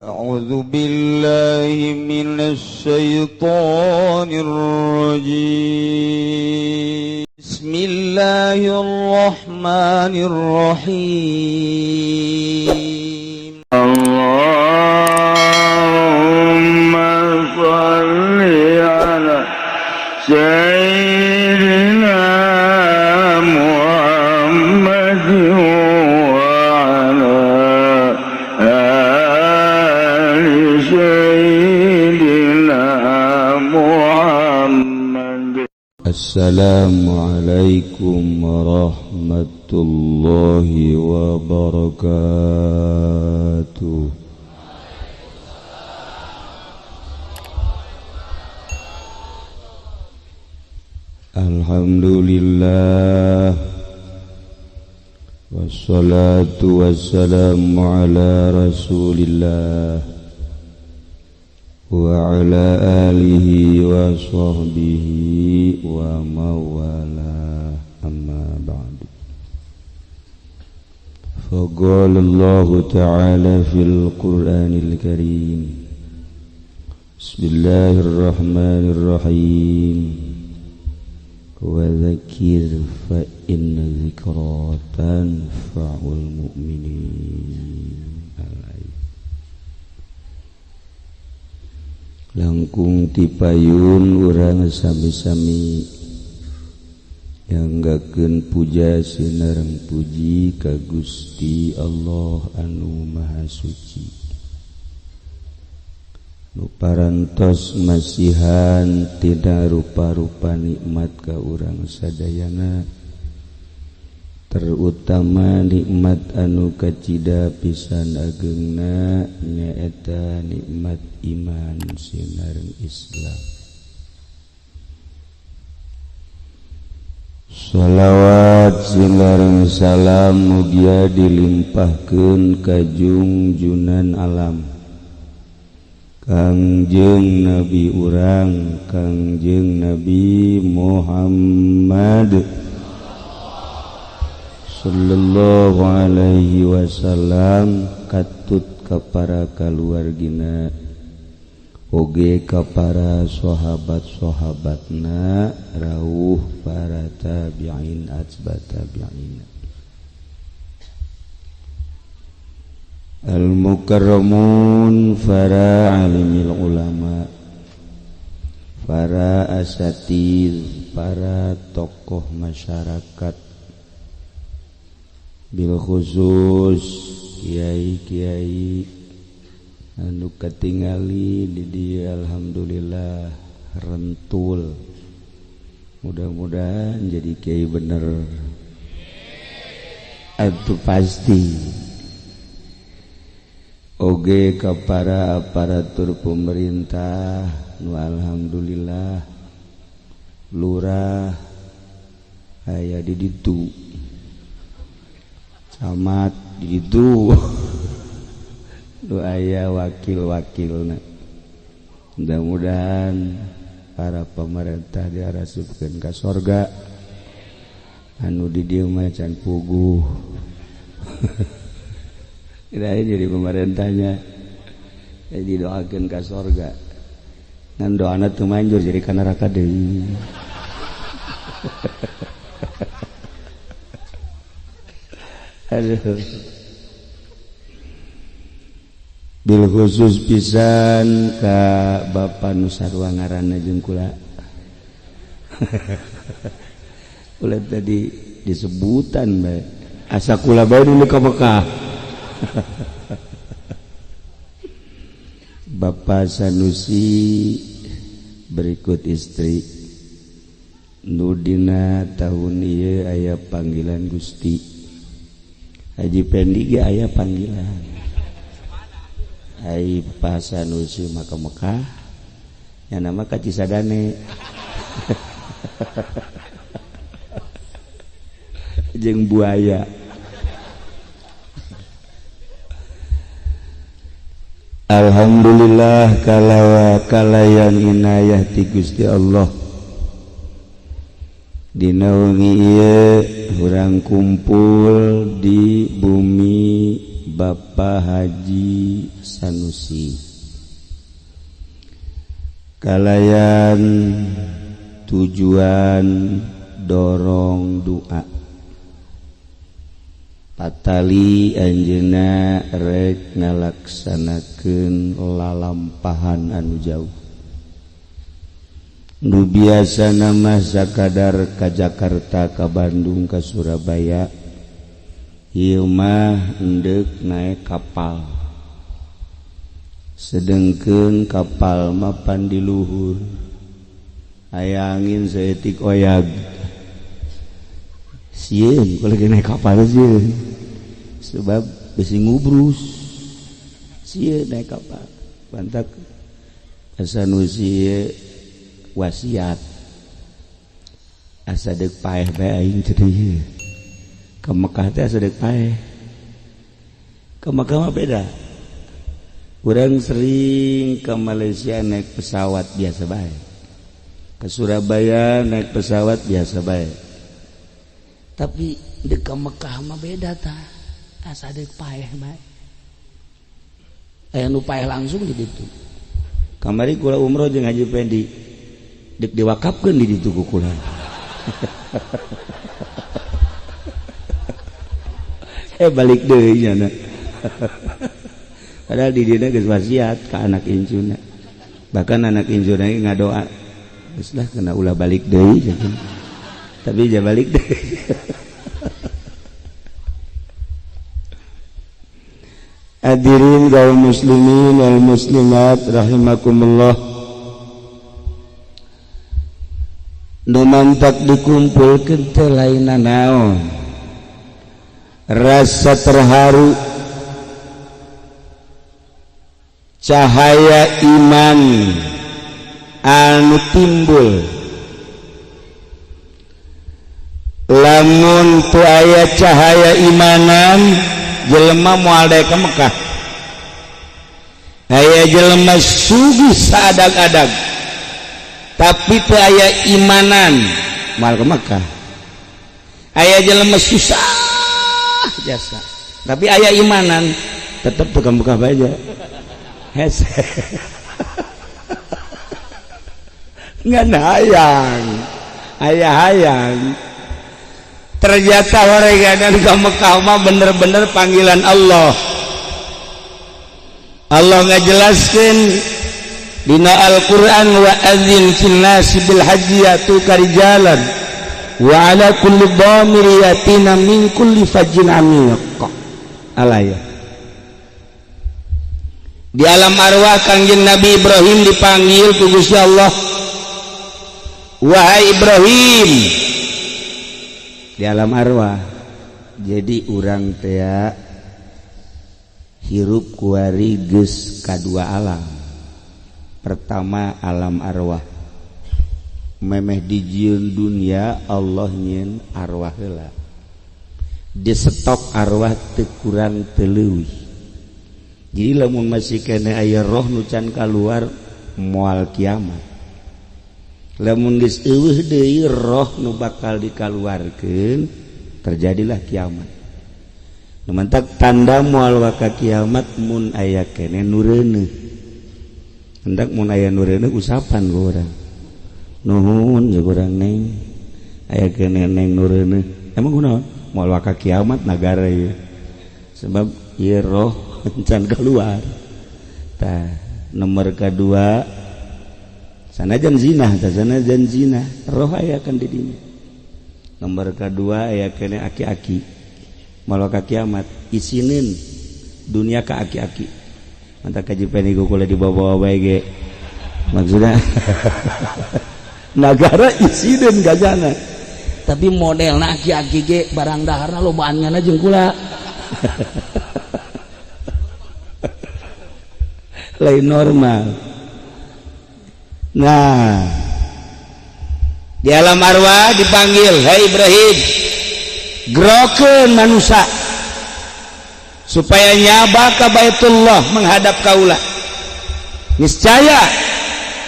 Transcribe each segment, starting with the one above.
أعوذ بالله من الشيطان الرجيم. بسم الله الرحمن الرحيم. اللهم صل على سيدنا محمد وعلى آل سيدنا محمد. السلام عليكم ورحمة الله وبركاته. Alhamdulillah, wassalatu wassalamu ala rasulillah wa ala alihi wa sahbihi wa mawala, amma ba'du. Faqala Allahu ta'ala fil Qur'anil Karim, bismillahirrahmanirrahim. Wa dzakir fa inna dzikra tanfa'ul mu'minin. Langkung tipayun urang sami-sami nyanggakeun puja sinareng puji ka Gusti Allah anu Maha Suci, nu parantos masihan tina rupa-rupa nikmat ka urang sadayana, terutama nikmat anu kacida pisan ageungna nyaeta nikmat iman sinareng Islam. Shalawat sinareng salam mugia dilimpahkeun ka junjunan alam Kangjeng Nabi urang, Kangjeng Nabi Muhammad sallallahu alaihi wasallam, katut ka para kaluargina oge ka para sahabat-sahabatna, rauh para tabi'in atba tabi'in. Al-mukarramun, para alimil ulama, para asatiz, para tokoh masyarakat, bil khusus kiai-kiai anu katingali di dieu alhamdulillah rentul, mudah-mudahan jadi kiai bener atuh pasti. Oge ka para aparatur pemerintah nu alhamdulillah lurah aya di ditu, camat di ditu, nu aya wakil-wakilna. Mudah-mudahan para pemerintah diarasupkeun ka sorga, anu di dieu mah can puguh. Kirain jadi pemerintahnya jadi doakeun ka sorga, ngan doana teu manjur jadi ka neraka deui. Aduh. Bil khusus pisan ka Bapak nu sarua ngaranna jeung kula. Kula tadi disebutan bae, asa kula bae nu ka Mekah. Bapak Sanusi berikut istri nudina tahun ieu aya panggilan Gusti Haji Pendi ge aya panggilan. Ai Pak Sanusi maka Mekah nya nama ka Cisadane. Jeung buaya. Alhamdulillah kalawa kalayan inayah ti Gusti Allah. Dina wengi ieu urang kumpul di bumi Bapak Haji Sanusi kalayan tujuan dorong doa patali anjeunna rek ngalaksanakeun lalampahan anu jauh nu biasana mah sakadar ka Jakarta ka Bandung ka Surabaya ieu mah endek naek kapal sedengkeun kapal mah pan di luhur aya angin saeutik oyag sieun kalau lagi naik kapal sieun sebab besi ngubrus sieun naik kapal bantak Sanusi wasiat asa deuk paeh bae aing ceuri ka Mekah teh asa deuk paeh ka Mekah mah beda urang sering ke Malaysia naik pesawat biasa bae ke Surabaya naik pesawat biasa bae tapi deuk ka Mekah mah beda tah asa deuk paeh bae aya nu paeh langsung di ditu kamari kula umroh jeung Haji Pendi deuk diwakafkeun di ditu ku kula balik deui nya padahal di dina geus wasiat ka anak incuna bahkan anak incuna ge ngadoa geus lah kena ulah balik deui tapi ja balik deui. Hadirin kaum muslimin wal muslimat rahimakumullah, nu mantak dikumpulkeun teh lain naon rasa terharu cahaya iman anu timbul lamun teu aya cahaya imanan jelema moal daek ka Mekah aya jelema sugih saadag-adag tapi teu aya imanan moal ka Mekah aya jelema susah jasa tapi aya imanan tetep teu ka Mekah bae hese ngan hayang aya hayang ternyata horeganan ka Mekah mah bener-bener panggilan Allah. Allah ngajelaskeun dina Al-Qur'an wa adzin fil nasi bil hajji yatuka rijalan wa ala kulli dhamir yatina min kulli fajjin amiq. Alaya di alam arwah Kangjeng Nabi Ibrahim dipanggil ku Gusti Allah, wahai Ibrahim. Di alam arwah jadi urang teh hirup kuari geus kadua alam. Pertama alam arwah memeh dijieun dunia Allah nyieun arwah heula di stok arwah teu kurang teu leuwih. Jadi lamun masih kene aya roh nu can kaluar moal kiamat. Lamun geus eueuh deui roh nu bakal dikaluarkeun terjadilah kiamat. Nu mantak tanda moal waka kiamat mun aya kene nu reuneuh. Hendak mun aya nu reuneuh usapan ku urang. Nuhun jeung urang neng aya kene neng nu reuneuh. Emang kunaon? Moal waka kiamat nagara ieu. Sebab ieu roh can keluar. Tah nomor kedua sanajan zina, sanajan zina, roh aya kan di dinya. Nomor kedua aya kene aki-aki. Moal ka kiamat isineun dunia ka aki-aki. Mantak kaji peni kula dibawa-bawa bae ge. Maksudna nagara isineun gajana. Tapi modelna aki-aki ge barang daharna lobaan ngana jeung kula. Lain normal. Nah, di alam arwah dipanggil, "Hai Ibrahim, gerokeun manusia supaya nyaba ka Baitullah menghadap kaula. Niscaya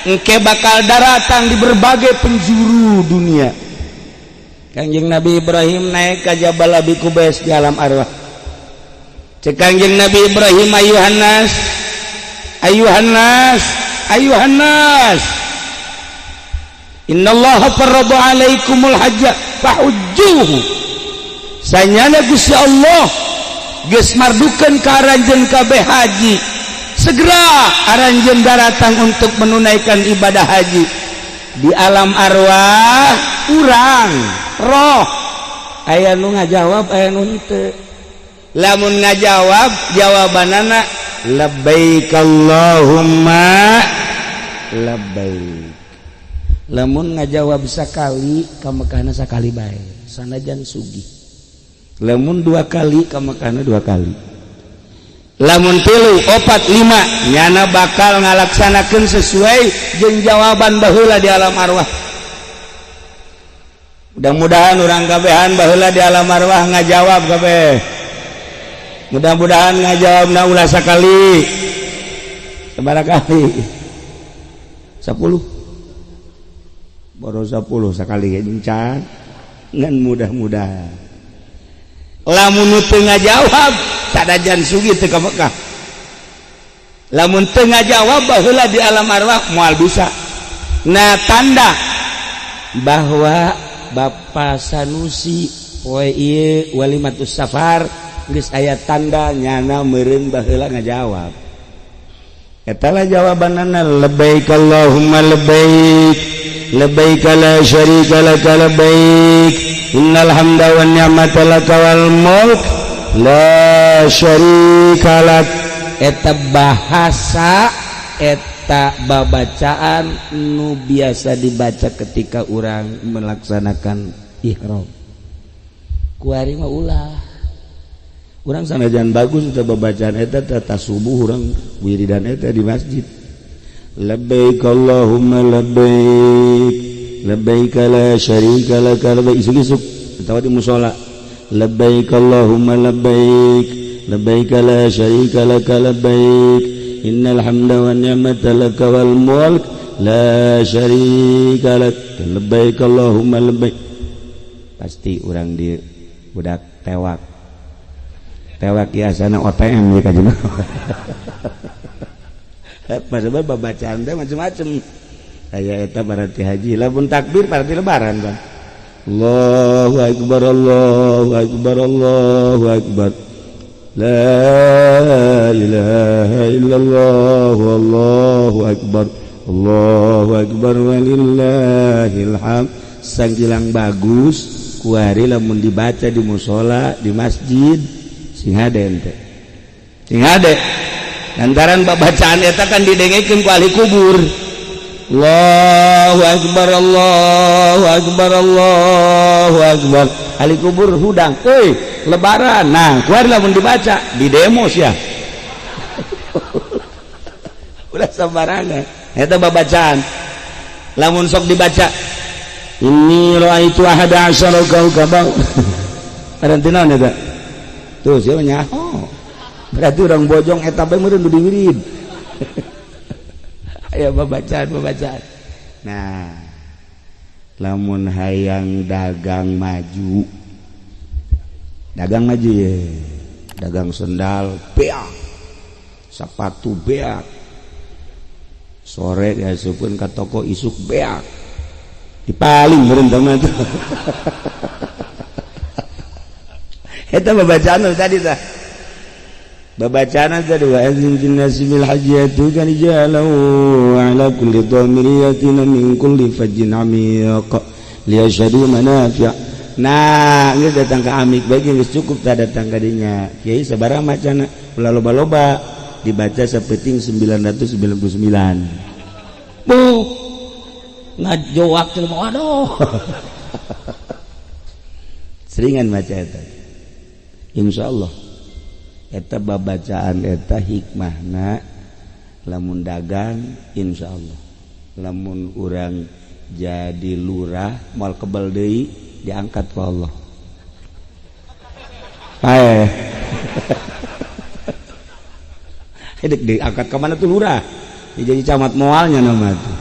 engke bakal daratang di berbagai penjuru dunia." Kanjeng Nabi Ibrahim naik ke Jabal Abi Qubais di alam arwah. Cek Kangjeng Nabi Ibrahim, ayuhan nas, ayuhan nas, ayuhan nas, innallaha farrada alaikumul hajja fahujjuhu. Sanyana Gusti Allah geus mardukeun ka aranjeun kabeh haji, segera aranjeun daratang untuk menunaikan ibadah haji. Di alam arwah urang roh aya nu ngajawab, aya nu henteu. Lamun ngajawab, jawabanana labbaik Allahumma labbaik. Lamun ngajawab sakali, ka Mekahna sakali bae sanajan sugih. Lamun dua kali, ka Mekahna dua kali. Lamun tilu, opat, lima, nyana bakal ngalaksanakeun sesuai jeung jawaban baheula di alam arwah. Mudah-mudahan urang kabehan baheula di alam arwah ngajawab kabeh. Mudah-mudahan ngajawab na ulah sakali, sabaraha kali, 10, baru 10 sekali encan ngan. Mudah-mudahan lamun nu teu ngajawab, sanajan sugih teu ka Mekah. Lamun teu ngajawab baheula di alam arwah, moal bisa. Nah, tanda bahwa Bapak Sanusi poe ieu walimatus safar geus aya tanda, nyana meureun baheula ngajawab. Eta lah jawabanana, labbaik Allahumma labbaik, labbaik la syarika laka labbaik, innal hamda wan ni'mata laka wal mulk la syarika lak. Eta bahasa, eta babacaan nu biasa dibaca ketika orang melaksanakan ihram. Kuari mah ulah, urang sanajan bagus eta babacaan eta, tata subuh urang wiridan eta di masjid, labbaik Allahumma labbaik, labbaik la syarika laka labbaik, isuk-isuk atawa di musola, labbaik Allahumma labbaik, labbaik la syarika laka labbaik, innal hamda wan ni'mata laka wal mulk la syarika lak, labbaik Allahumma labbaik. Pasti urang di budak tewak tewak biasana OTM ya kajian. Padahal babacaan teh macem-macem aya. Eta berarti haji. Lamun takbir berarti lebaran kan, Allahu akbar, Allahu akbar, Allahu akbar, la ilaha illallah, Allahu akbar, Allahu akbar, walillahil hamd. Sanggilang bagus kuari lamun dibaca di musola, di masjid, sing hade ente, sing hade, lantaran babacaan eta kan didengekeun ku ahli kubur. Allahu akbar, Allahu akbar, Allahu akbar. Ahli kubur hudang euy, lebaran. Nah, kuari lamun dibaca di demo sia, ulah sembarangan. Eta babacaan lamun sok dibaca, inni raaitu ahada asyara kaukaba, berarti naon eta? Tuh siapa nyaho, berarti orang bojong eta bae meureun diwirid. Aya babacaan babacaan. Nah, lamun hayang dagang maju, dagang maju ya, dagang sendal beak, sepatu beak, sore ya supun ke toko, isuk beak, dipaling meureun teman tuh. Eta babacaan tadi tah, babacaan tadi, wa adzin fin nasi bil hajji ya'tuka rijalan wa ala kulli dhamir yatina min kulli fajjin amiq liyashhadu manafi'. Nah, geus datang ke amik bae geus cukup tah. Datang ka dinya, kiai sabaraha macana? Ulah loba-loba, dibaca sapeting 999. Bu ngajowak jelema, aduh. Seringan maca eta, insyaallah eta babacaan eta hikmahna. Lamun dagang, insyaallah lamun urang jadi lurah moal kebal deui, diangkat ku Allah. Pae hidup diangkat ke mana tuh lurah? Ya, jadi camat moalnya nama tuh.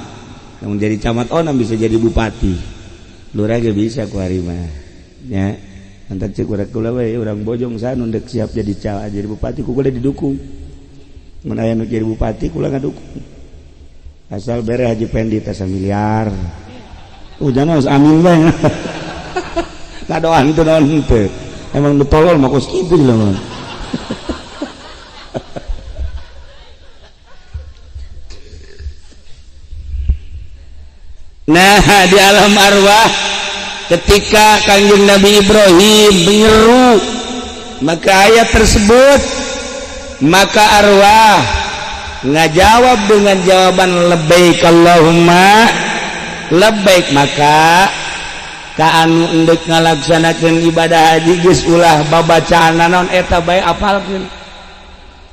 Lamun jadi camat, oh, bisa jadi bupati. Lurah ge bisa ku ari mah ya. Antar cek urang kula we urang Bojong saha nu deuk siap jadi calon jadi bupati ku kula didukung. Mun aya nu jadi bupati kula ngadukung. Asal bere Haji Pendi teh samiliar. Jangan harus amin bae. Ngadoan teu naon teu. Emang nu tolol mah kos kitu jelema. Nah, di alam arwah ketika Kangjeng Nabi Ibrahim menyeru maka ayat tersebut, maka arwah ngajawab dengan jawaban labbaik Allahumma labbaik. Maka ka anu endek ngalaksanakeun ibadah haji geus ulah babacaan naon eta bae apalkeun.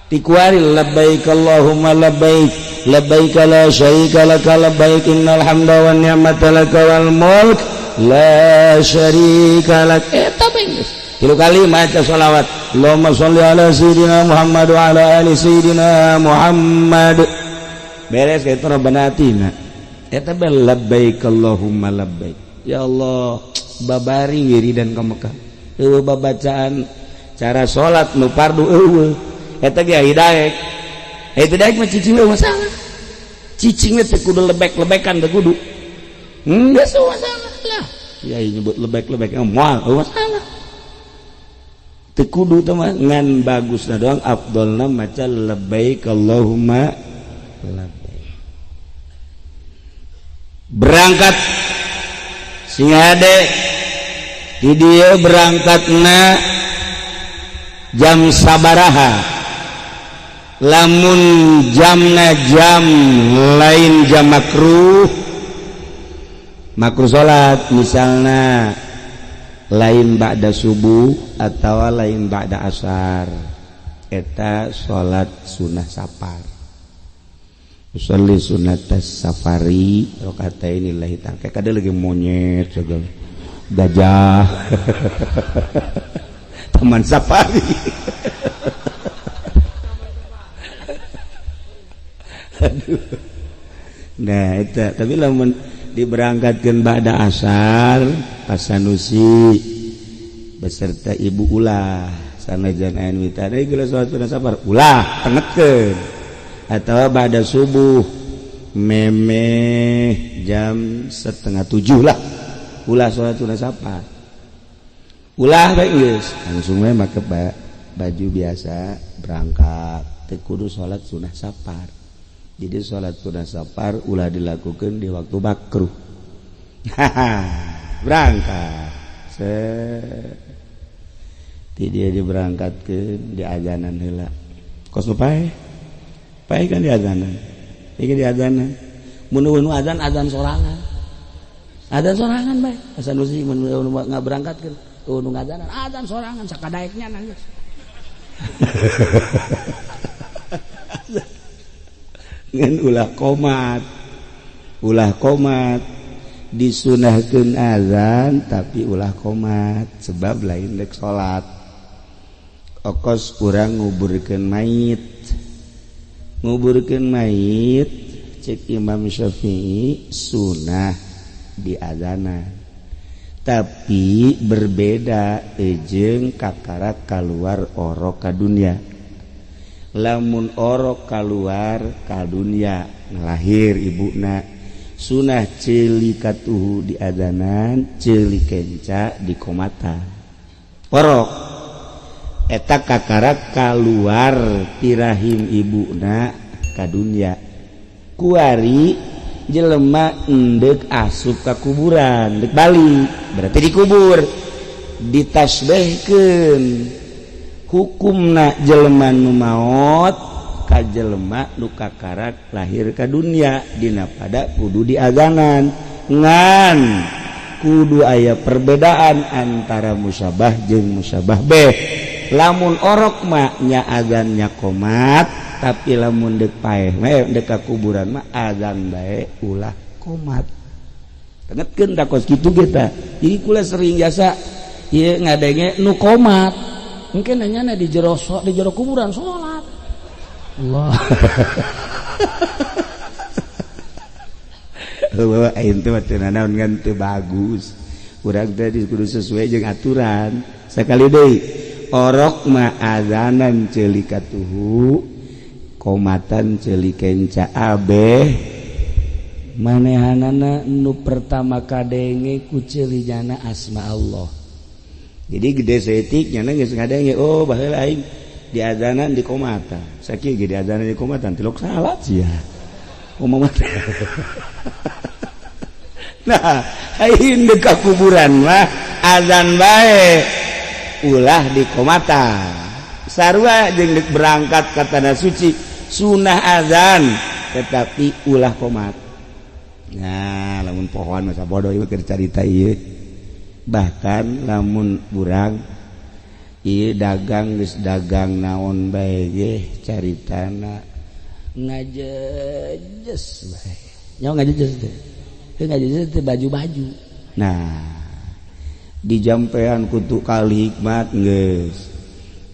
Tikuari labbaik Allahumma labbaik labbaik la syarika laka labbaik innal hamda wan ni'mata laka wal mulk la syarika lak. Eta bae geus tilu kali maca sholawat Allahumma sholli ala sayyidina Muhammad wa ala ali sayyidina Muhammad. Beres ka itu rabbana atina. Eta bae labbaik Allahumma labbaik. Ya Allah, babari wiridan ka Mekah. Eueuh babacaan cara salat nu fardu eueuh. Eta ge hidaek. Eta daek mah cicing we masalah. Cicing we teu kudu lebek-lebekan teu kudu. Geus masalah lah. Ya nyebut lebek-lebek moal masalah. Teu kudu teh mah ngan bagusna doang afdolna maca labbaik Allahumma labbaik. Berangkat sing hade di dieu berangkatna jam sabaraha. Lamun jamna jam lain jam makruh, makruh salat misalna lain ba'da subuh atau lain ba'da asar, eta salat sunah safar. Usolli sunat safari rakaataini lillahi ta'ala. Kayak kada lagi monyet segala gajah taman safari. Aduh. Nah eta tapi lamun diberangkatkeun ba'da asar pas Sanusi beserta ibu ulah sanajan aya nu tadi geus salat sunah safar ulah tengetkeun atau ba'da subuh memeh jam 6:30 lah ulah salat sunah safar ulah bae geus langsung we make baju biasa berangkat teu kudu salat sunah safar. Jadi salat sunah safar ulah dilakukan di waktu makruh. Berangkat. Ti dia diberangkatkeun di azanan heula. Kos nu paeh. Paeh kan di azanan. Iki di azanan. Mun nu azan azan sorangan. Azan sorangan bae. Sanusi mun ngaberangkatkeun nu ngazanan azan sorangan sakadaeknya nangis. Ngan ulah komat, ulah komat disunahkeun azan tapi ulah komat sebab lain dek salat. Okos urang nguburkeun mayit, nguburkeun mayit cek Imam Syafi'i sunah di azanan, tapi berbeda jeung kakara kaluar orok ka dunya. Lamun orok kaluar ka dunya ngelahir ibuna sunah ceuli katuhu di adanan ceuli kenca di komata orok eta kakara kaluar tirahim ibuna ka dunya kuari jelema endek asup ka kuburan dek balik berarti dikubur ditasbihkeun hukumna jelema nu maot ka jelema nu kakarak lahir ka dunia dina pada kudu diazanan ngan kudu aya perbedaan antara musabah jeung musabah beh. Lamun orok mah nya azannya komat tapi lamun deuk paeh mah deuk ka kuburan mah azan bae ulah komat. Tengetkeun da kos kitu ge tah. Jadi kula sering jasa ieu ngadenge nu komat mungkin nanya di jero di jero kuburan sholat Allah. Aing teh mah teu nanaon ngan teu bagus. Urang teh kudu sesuai jeung aturan. Sekali deui orok mah azanan ceuli katuhu, komatan ceuli kenca abeh manehanana nu pertama kadenge ku ceuli jana asma Allah. Jadi gede saeutik nyana geus ngadenge, oh baheula aing di azanan di komatan. Sakieu ge di azanan di komatan tilok salat sia. Kumaha. Nah, aing deuk ka kuburan mah azan bae ulah di komatan. Sarua jeung deuk berangkat ka tanah suci sunah azan tetapi ulah komat. Nah, lamun pohoan masa bodoh ieu keur carita ieu. Bahkan lamun urang ieu dagang geus dagang naon bae ge caritana ngajejes bae. Nyawa ngajejes teh. Ngajejes teh baju-baju. Nah, dijampean kutu kali hikmat geus.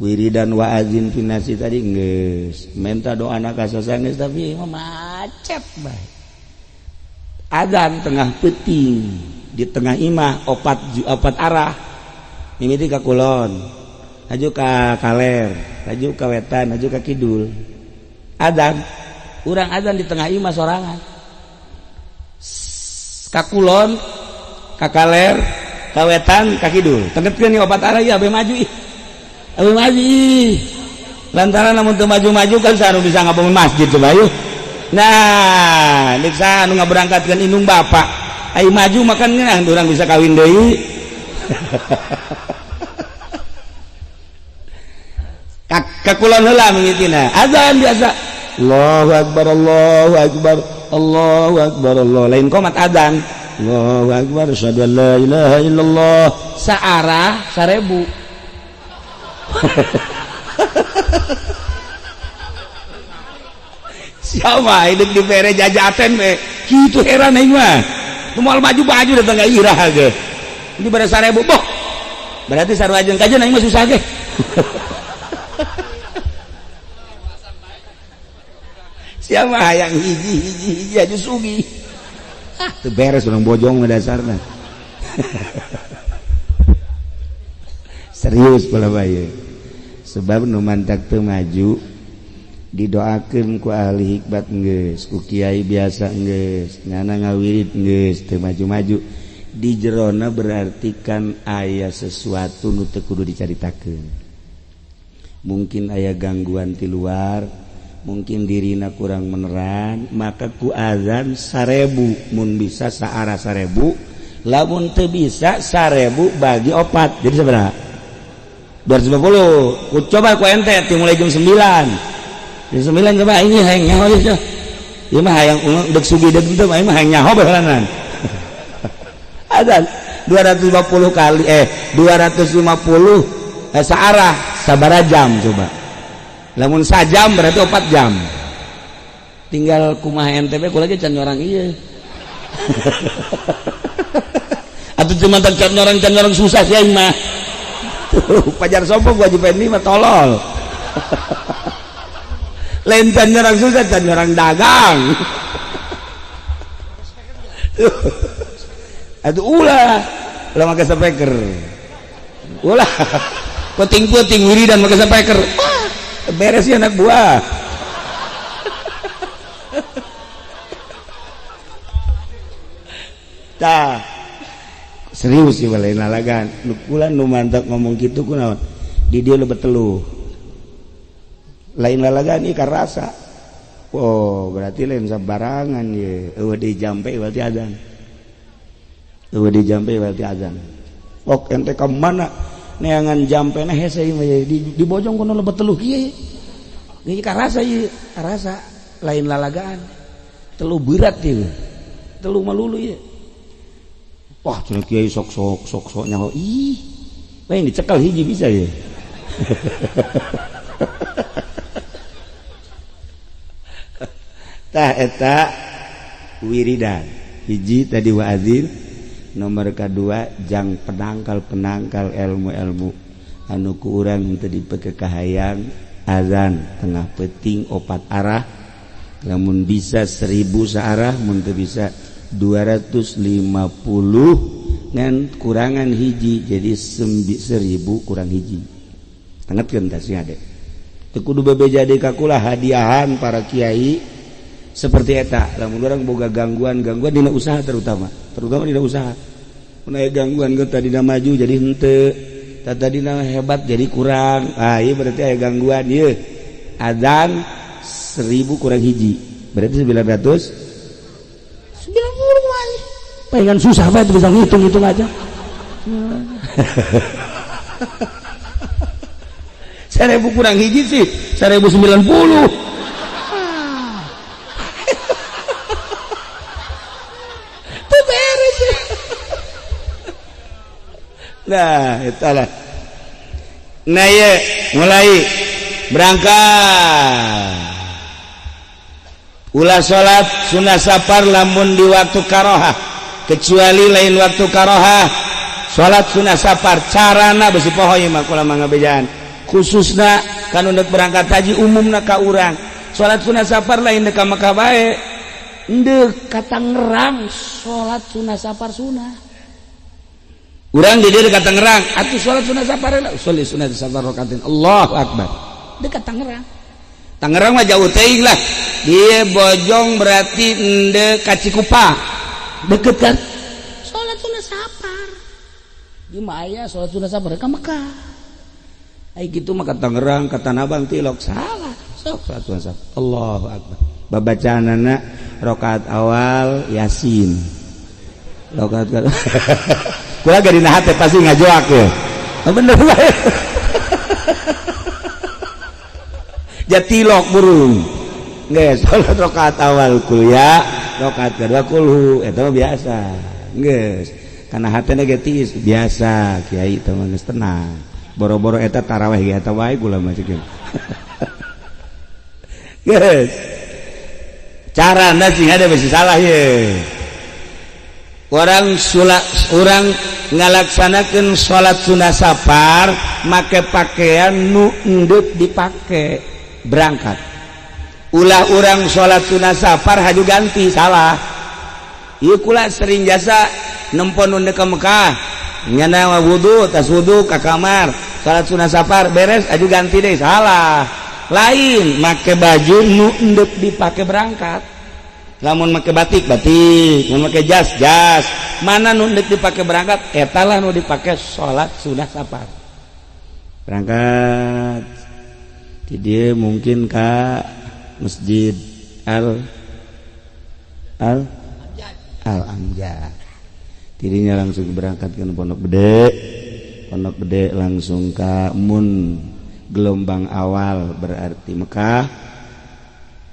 Wiridan wa azin finasi tadi geus. Menta doana ka sasa geus tapi mah macet bae. Azan tengah peuting di tengah imah opat arah. Mimiti ka kulon, laju ka kaler, laju ka wetan, laju ka kidul. Azan, urang azan di tengah imah sorangan. Ka kulon, ka kaler, ka wetan, ka kidul. Tengetkeun ieu opat arah ieu abe maju ih. Abe maju ih. Lantaran lamun teu maju-maju kan saha nu bisa ngabangun masjid coba yeuh. Nah, deuk saha nu ngaberangkatkeun indung bapak. Ai maju makan ngeunah urang bisa kawin deui. Ka kulon heula mimitina. Azan biasa. Allahu akbar, Allahu akbar, Allahu akbar, Allah. Lain komat azan. Allahu akbar, asyhadu an la ilaha illallah. Saarah 1000. Siapa hidup di bere jajaten we. Kitu heran aing mah. Nu moal maju-maju datang ka irah ge. Ini bare 1000 boh. Berarti sarua jeung kajeun aing mah susah ge. Siapa hayang hiji hiji hiji aja sugi. Ah, teu beres urang bojong mah dasarna. Serius pala bae. Sebab nu mantak teu maju didoakeun ku ahli hikmat geus, ku kiai biasa geus, nyana ngawirid geus teu maju-maju. Di jerona berarti kan aya sesuatu nu teu kudu dicaritakeun. Mungkin aya gangguan ti luar, mungkin dirina kurang meneran, maka ku azan 1000 mun bisa saarah 1000, lamun teu bisa 1000 bagi 4. Jadi sabaraha? 250. Ku coba ku ente mulai jam 9. Jam 9 coba ini hayang nyaho ieu. Ieu mah hayang deuk sugi deuk teu mah hayang nyaho baheulanan. Azan 250 kali 250 saarah sabaraha jam coba. Lamun sajam berarti 4 jam. Tinggal kumaha NTB kula ge can nyorang ieu. Atuh cuma can nyorang susah sih aing mah. Pajar sombong wajib ini mah tolol. Lain can nyorang susah, can nyorang dagang. Atuh ulah, ulah make speaker. Ulah. Penting-penting wiridan make speaker. Beres ya anak buah. Tah. Serius sih lain lalagan. Nu kula nu mantap ngomong kitu kunaon? Di dieu lebet teluh. Lain lalagan ieu karasa. Oh, berarti lain sabarangan ye. Eueuh dijampe berarti azan. Eueuh dijampe berarti azan. Ok ente ka mana? Neangan jampena hese ieu mah di bojong kono lebet teluh kieu. Ieu karasa ieu, karasa lain lalagaan. Telu berat ieu. Telu malulu ieu. Wah, cenah kiai sok-sok sok-sok nyaho. Ih. Lain dicekal hiji bisa ye. Tah eta wiridan. Hiji tadi wa'adzin, nomor kedua jang penangkal-penangkal ilmu-ilmu anu ku urang teu dipekekahayang azan tengah peuting 4 arah, lamun bisa 1000 saarah, mun teu bisa 250 ngan kurangan hiji jadi 1000 kurang hiji. Tangetkeun tah sing ade. Teu kudu bebeja deui ka kula hadiahan para kiai seperti eta. Lamun urang boga gangguan-gangguan dina usaha terutama dina usaha. Mun aya gangguan ge tadina maju jadi henteu, tadina hebat jadi kurang. Ah ieu berarti aya gangguan ieu. Adzan 1000 kurang hiji berarti 990. Pengen susah banget bisa ngitung-ngitung aja. 1000 kurang hiji sih 1090. Tuh beres. Nah, itulah. Nah, ya, mulai berangkat. Ulah salat sunah safar lamun di waktu karohah, kecuali lain waktu karohah. Salat sunah safar carana besi poho ieu mah kula mah ngabejaan. Khususna kan untuk berangkat haji umumna ka urang. Salat sunah safar lain deuk ka Mekah bae. Deuk ka Tangerang salat sunah safar sunah. Urang di dieu ka Tangerang atuh salat sunah safar lah. Salat sunah safar rakaatin. Allahu akbar. Deuk ka Tangerang. Tangerang mah jauh teuing lah. Dia Bojong berarti endek ka Cikupa. Deket kan? Salat sunah safar. Di mah aya salat sunah safar ka Mekah. Ai kitu mah ka Tangerang, ka Tanah Abang tilok salah. Sok salat sunah safar. Allahu akbar. Babacaanana rakaat awal Yasin. Rakaat kedua. Kula ge dina hate pasti ngajoak ya. Bener bae. Jatilok burung. Geus salat rakaat awal kuliah, rakaat kedua kulhu, eta mah biasa. Geus kana hatena ge tiis biasa, kiai teh mah geus tenang. Boro-boro eta tarawih ge eta wae kula mah ceuk. Geus. Carana sing ada besi salah ye. Orang urang ngalaksanakeun salat sunah safar make pakaian nu endek dipake berangkat. Ulah urang salat sunah safar haju ganti salah. Ieu kula sering jasa nempon nu ka Mekah nyana wudu tas wudu ka kamar salat sunah safar beres aju ganti deui salah. Lain make baju nu endek dipake berangkat. Lamun make batik batik, mun make jas jas, mana nu endek dipake berangkat eta lah nu dipake salat sunah safar. Berangkat di dia mungkin ka Masjid Al Al Al Amjad. Dirinya langsung berangkat ke Pondok Gede. Pondok Gede langsung ke mun gelombang awal berarti Mekah,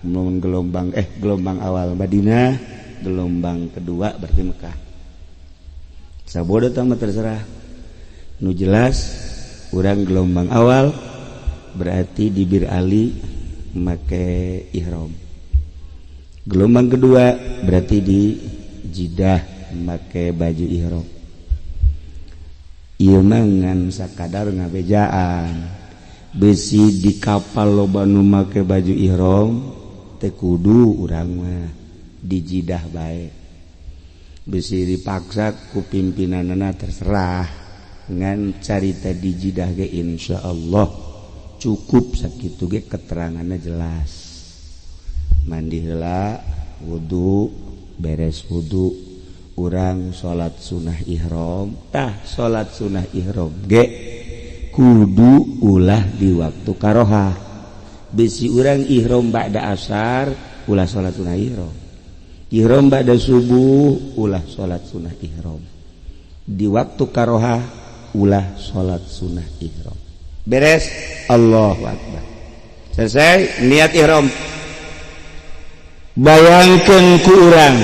mun gelombang gelombang awal Madinah, gelombang kedua berarti Mekah. Sabodo tah mah terserah. Nu jelas urang gelombang awal berarti di Bir Ali make ihram. Gelombang kedua berarti di Jidah make baju ihram. Ieu mah ngan sakadar ngabejaan. Besi di kapal loba nu make baju ihram teu kudu urang mah di Jidah bae. Besi dipaksa ku pimpinanana terserah. Ngan carita di Jidah ge insyaallah cukup sakitu ge keteranganna jelas. Mandi heula, wudu, beres wudu, urang salat sunah ihram. Tah salat sunah ihram ge kudu ulah di waktu karohah. Besi urang ihram ba'da asar ulah salat sunah ihram. Ihram ba'da subuh ulah salat sunah ihram. Di waktu karohah ulah salat sunah ihram. Beres, Allahu akbar. Selesai niat ihram. Bayangkeun ku urang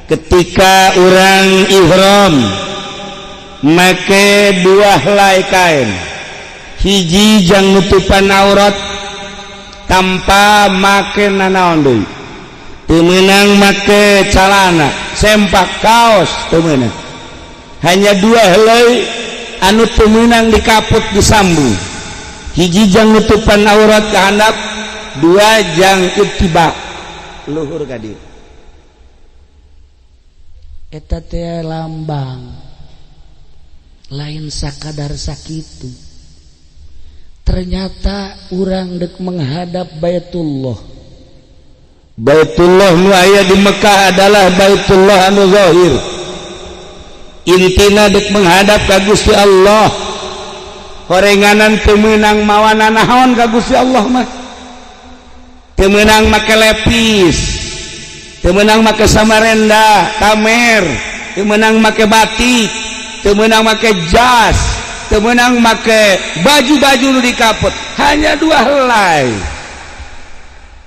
ketika urang ihram make dua helai kain, hiji jang nutupan aurat tanpa make nanaon deui, teu meunang make calana, sempak, kaos teu meunang. Hanya dua helai anu teu meunang dikaput disambung. Hiji jang nutupan aurat ka handap, dua jang ittiba luhur ka dieu. Eta teh lambang, lain sakadar sakitu. Ternyata urang dek menghadap Baitullah. Baitullah nu aya di Mekah adalah Baitullah anu zahir. Intina dek menghadap ka Gusti Allah. Horenganan teu meunang mawa nanaon ka Gusti Allah mah. Teu meunang make lepis, teu meunang make samarenda tamer, teu meunang make batik, teu meunang make jas, teu meunang make baju-baju nu dikapot, hanya dua helai.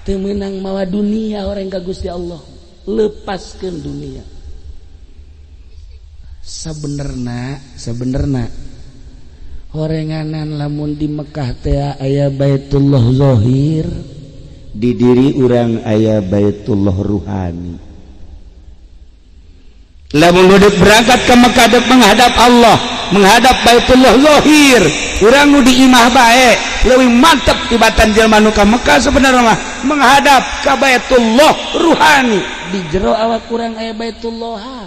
Teu meunang mawa dunia orang ka Gusti Allah. Lepaskan dunia. Sebenerna horenganan lamun di Mekah teh aya Baitullah zahir, di diri urang aya Baitullah ruhani. Lamun duduk berangkat ke Mekah dek menghadap Allah, menghadap Baitullah zahir, urang nu di imah bae leuwih mantep tibatan jelema nu ka Mekah. Sebenarnya mah menghadap ka Baitullah ruhani. Di jero awak urang aya Baitullah,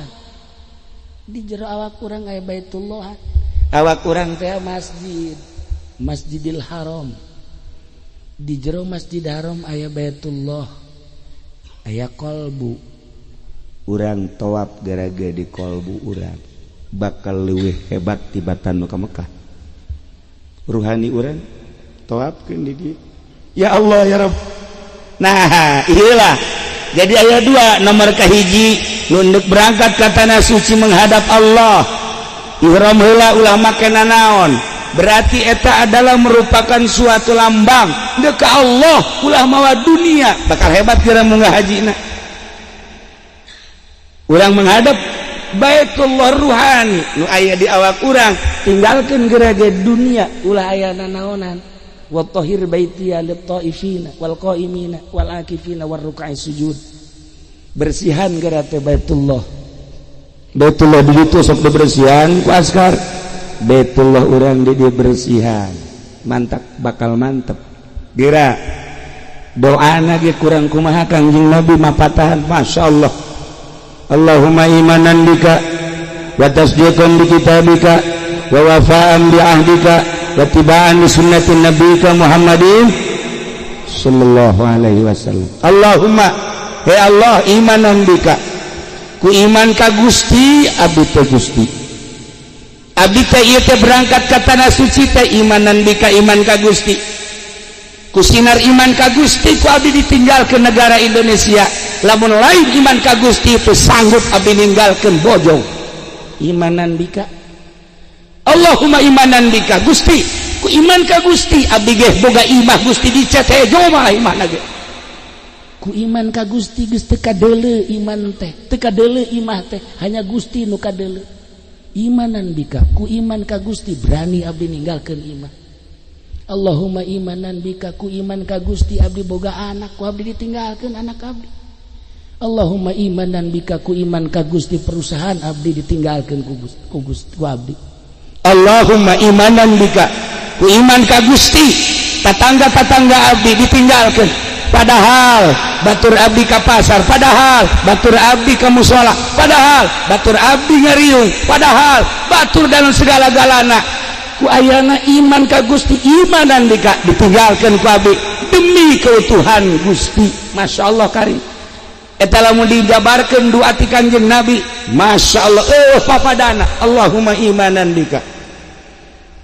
di jero awak urang aya Baitullah. Awak urang teh masjid, Masjidil Haram. Di jero Masjid Haram aya Baitullah, aya kolbu. Urang tawaf gara-gara di kolbu urang bakal leuwih hebat tibatan nu ka Mekah. Ruhani urang tawafkeun di dieu, ya Allah, ya Rabb. Nah, iyalah, jadi aya dua. Nomor kahiji, nu berangkat ke tanah suci menghadap Allah, ihram heula, ulah make nanaon. Berarti eta adalah merupakan suatu lambang dek ka Allah, ulah mawa dunia. Bakal hebat kira munggah haji. Nah, urang menghadap Baitullah ruhani nu aya di awak urang, tinggalkan gerage dunia, ulah aya nanaonan. Wa tahhir baitiya lit-taifina wal qaimina wal akifina war ruk'i sujud. Bersihan geura teh Baitullah. Baitullah di ditu sok dibersihan ku askar. Baitullah urang di dieu bersihan, mantap, bakal mantep. Geura doana ge kurang kumaha Kangjeng Nabi mapatahan, Masya Allah. Allahumma imanan bika wa tasdiqan bi kitabika wa wafa'an bi ahdika wa tiba'an li sunnati nabika Muhammadin sallallahu alaihi wasallam. Allahumma, he Allah, imanan bika, ku iman ka Gusti abdi teh. Gusti, abdi teh ieu teh berangkat ka tanah suci teh imanan bika, iman ka Gusti. Ku sinar iman ka Gusti ku abdi ditinggalkeun negara Indonesia. Lamun lain iman ka Gusti itu sanggup abdi ninggalkeun Bojong. Imanan bika. Allahumma imanan bika, Gusti, ku iman ka Gusti abdi ge boga imah Gusti dicet hejo mah imahna ge. Ku iman ka Gusti geus teu kadeuleu iman teh, teu kadeuleu imah teh, hanya Gusti nu kadeuleu. Imanan bika, ku iman ka Gusti berani abdi ninggalkeun imah. Allahumma imanan bika, ku iman ka Gusti abdi boga anak, ku abdi ditinggalkeun anak abdi. Allahumma imanan bika, ku iman ka Gusti perusahaan abdi ditinggalkeun ku Gusti, ku Gusti, ku abdi. Allahumma imanan bika, ku iman ka Gusti tatangga-tatangga abdi ditinggalkeun, padahal batur abdi ka pasar, padahal batur abdi ka musola, padahal batur abdi ngariung, padahal batur dalam segala-galana. Ku ayana iman ka Gusti, imanan bika, ditinggalkeun ku abdi demi keutuhan Gusti. Masya Allah karim. Eta lamun dijabarkeun doa ti Kanjeng Nabi, Masya Allah, eh papadana. Allahumma imanan bika.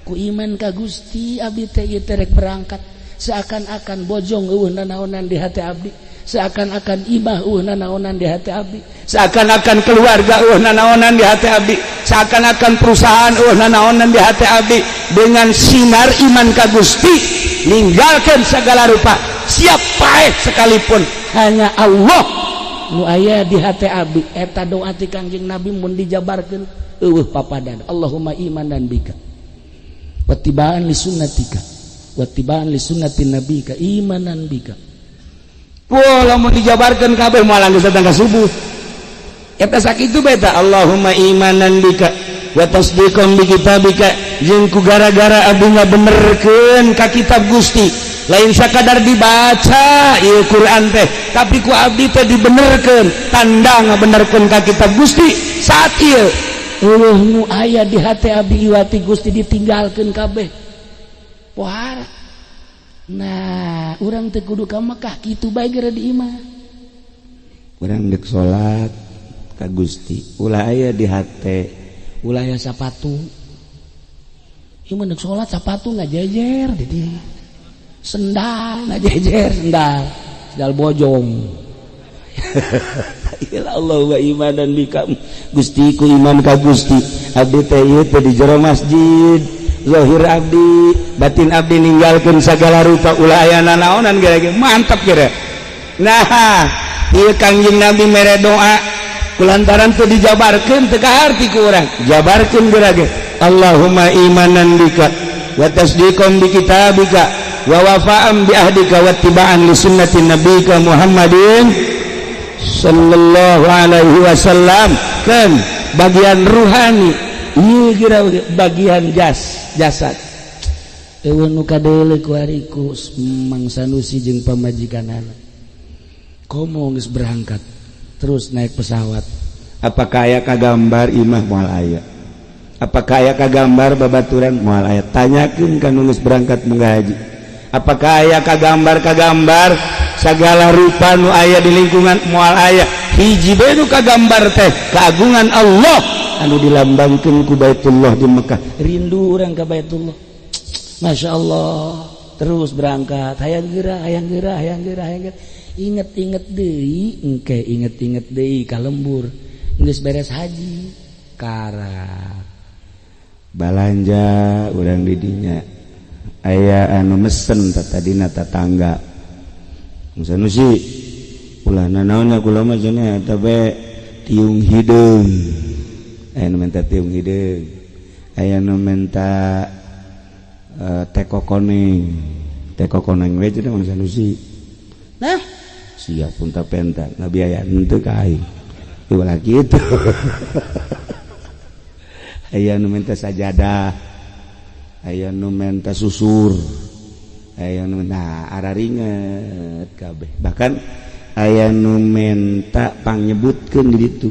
Ku iman ka Gusti abdi teh ieu teh rek berangkat, seakan-akan Bojong euweuh nanaonan di hati abdi, seakan-akan imah euweuh nanaonan di hati abdi, seakan-akan keluarga euweuh nanaonan di hati abdi, seakan-akan perusahaan euweuh nanaonan di hati abdi. Dengan sinar iman ka Gusti ninggalkan segala rupa, siap paeh sekalipun, hanya Allah nu aya di hati abdi. Eta doa ti Kangjeng Nabi mun dijabarkeun euweuh papadan. Allahumma imanan bika wattiba'an li sunnatika wattiba'an li sunnati nabika imanan bika. Wah, lamun dijabarkeun kabeh moal geus datang ka subuh. Eta sakitu beta. Allahumma imanan bika wa tasdiqan bi kitabika, jeung ku gara-gara abdi ngabenerkeun ka kitab Gusti. Lain sakadar dibaca ieu Quran teh, tapi ku abdi teh dibenerkeun, tanda ngabenerkeun ka kitab Gusti. Saat ieu eueuh nu aya di hate abdi iwati Gusti ditinggalkeun kabeh. Pohara. Nah, urang teh kudu ka Mekah kitu bae geura di imah. Urang deuk salat ka Gusti, ulah aya di hate, ulah aya sapatu. Ieu mah deuk salat sapatu ngajejer di dieu. Sendal ngajejer, sendal. Sendal bojong. Ya Allah wa imanan bika Gusti, ku iman ka Gusti abdi teh ieu teh di jero masjid zahir abdi batin abdi ninggalkeun sagala rupa, ulah aya nanaonan geura mantap geura. Nah, ieu Kangjeng Nabi mere doa kulantaran teu dijabarkeun teu kaharti ku urang, jabarkeun geura ge. Allahumma imanan bika wa tasdiqan bi kitabika wa wafa'an bi ahdika wa ittiba'an li sunnati nabika Muhammadin sallallahu alaihi wasallam. Kan bagian ruhani ieu kira bagian jasad. Eueuh nu kadeuleu ku ari ku Mang Sanusi jeung pamajikanana. Komo geus berangkat terus naik pesawat. Apakah aya kagambar imah? Moal aya. Apakah aya kagambar babaturan? Moal aya. Tanyakeun ka nu geus berangkat munggah haji, apakah aya kagambar segala rupa nu aya di lingkungan? Moal aya. Hiji bae nu kagambar teh keagungan Allah anu dilambangkeun ku Baitullah di Mekah. Rindu urang ka Baitullah, Masya Allah. Terus berangkat hayang geura, hayang geura, hayang geura, hayang geura. Inget-inget deui engke, inget-inget deui ka lembur geus beres haji karak balanja urang di dinya aya anu mesen tadina tetangga Sanusi ulah nanaonnya kula mah cenah eta bae tiung hideung. Aya nu minta tiung hideung, aya nu minta teko koneng, teko koneng we cenah Mang Sanusi. Nah, siap pun tak penta ngabiayaan henteu ka aing ulah kitu. Aya nu minta sajadah, aya nu minta susur, aya nu, nah, araringet kabeh. Bahkan aya nu minta pangyebutkeun di ditu.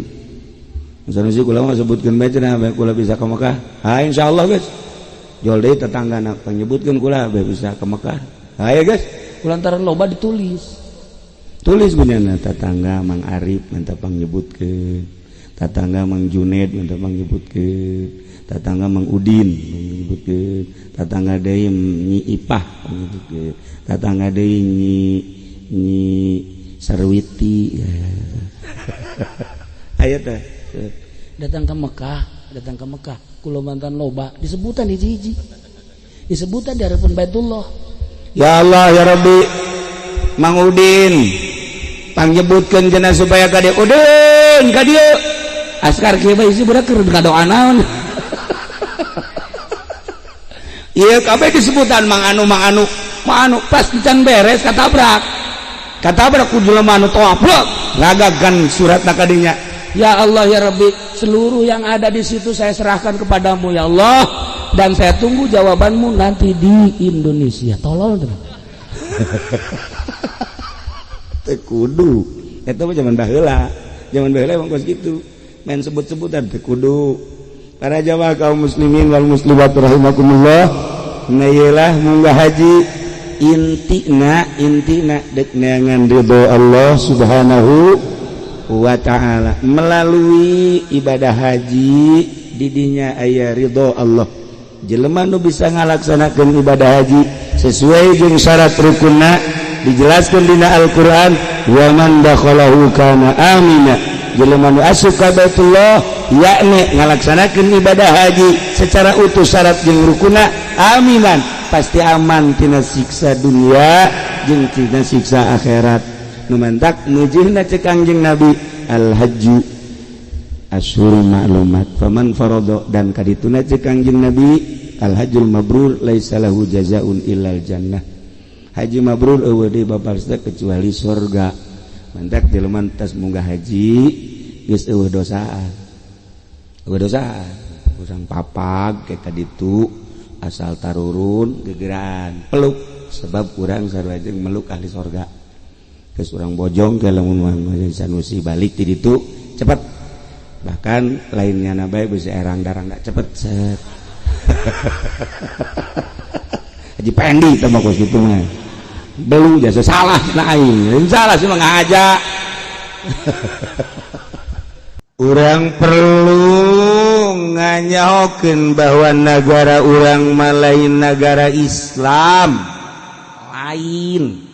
Sanusi kula mah sebutkeun bae cenah bae kula bisa ka Mekah. Ha, insyaallah geus. Jol deui tetanggana pangyebutkeun kula bae bisa ka Mekah. Hayo geus. Kulantaran loba ditulis. Tulis gunana tetangga Mang Arif minta pangyebutkeun, tetangga Mang Juned minta pangyebutkeun, tetangga Mang Udin pangyebutkeun, tetangga deui Nyi Ipah pangyebutkeun, tetangga deui Nyi Nyi Sarwiti. Aya teh. Datang ke Mekah, datang ke Mekah kula mantan loba disebutan hiji-hiji, disebutan di hadapan Baitullah. Ya Allah ya Rabbi, Mang Udin pangyebutkeun cenah supaya ka dieu. Udin ka dieu askar kieu bae isi budak keur ngadoa naon. Ieu kabeh disebutan Mang Anu, Mang Anu, Mang Anu. Pas can beres katabrak, katabrak ku jelema anu tawaf ngagagan suratna ka dinya. Ya Allah ya Rabbi, seluruh yang ada di situ saya serahkan kepadamu ya Allah, dan saya tunggu jawabanmu nanti di Indonesia. Tolol tuh. Teu kudu eta mah zaman baheula, zaman baheula emang kos kitu main sebut-sebutan teu kudu. Para jamaah kaum muslimin wal muslimat rahimakumullah, nah ieulah munggah haji intina, intina dek neangan ridho Allah Subhanahu wa ta'ala melalui ibadah haji. Didinya aya ridho Allah. Jelema nu bisa ngalaksanakeun ibadah haji sesuai jeung syarat rukunna dijelaskeun dina Al-Qur'an, wa man dakhalahu kana amina. Jelema nu asup ka Baitullah yakni ngalaksanakeun ibadah haji secara utuh syarat jeung rukunna, aminan, pasti aman tina siksa dunia jeung tina siksa akhirat. Nu mantak mujihna cek Kangjeng Nabi, al hajju asyhurun ma'lumat faman farada, dan kadituna cek Kangjeng Nabi, al hajjul mabrur laisa lahu jazaun illal jannah. Haji mabrur eueuh deui babalesna kecuali surga. Mantak jelema tas munggah haji geus eueuh dosaan, eueuh dosaan urang papag ke kaditu asal tarurun gegeran peluk. Sebab urang sarua jeung meluk ahli sorga. Geus urang bojong ke lamun mah Sanusi balik ti ditu cepet. Bahkan lainnya na bae bisa erang darang dak cepet set. Haji Pendi teh mah kos kitu mah. Belu jasa salah cenah aing. Salah sih mah ngaja. Urang perlu nganyahokeun bahwa negara urang mah lain negara Islam. Lain.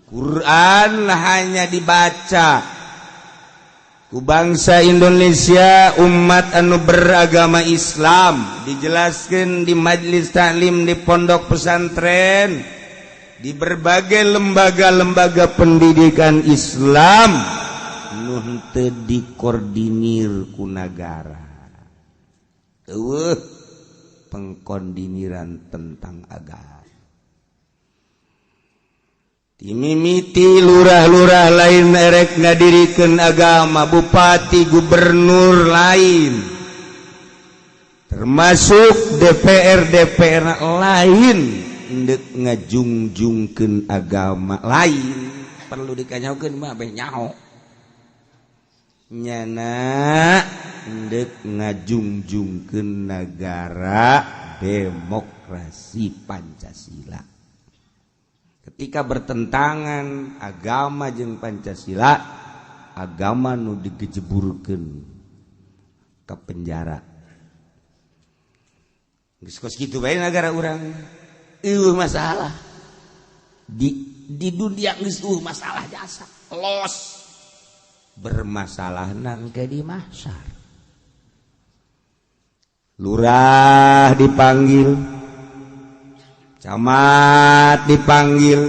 Quran hanya dibaca ku bangsa Indonesia, umat anu beragama Islam, dijelaskan di majelis taklim, di pondok pesantren, di berbagai lembaga-lembaga pendidikan Islam nu henteu dikoordinir ku nagara. Eueuh pengkoordiniran tentang agama. Timimiti lurah-lurah lain erek ngadirikeun agama, bupati, gubernur lain, termasuk DPR DPR lain ndek ngajungjungkeun agama lain. Perlu dikanyaokeun mah beh nyaho. Nyana ndek ngajungjungkeun nagara demokrasi Pancasila. Ketika bertentangan agama jeung Pancasila, agama nu digejeburkeun ke penjara. Geus kos kitu bae nagara urang. Eueuh masalah. Di dunia geus eueuh masalah jasa. Los. Bermasalah nangke di mahsyar. Lurah dipanggil, camat dipanggil,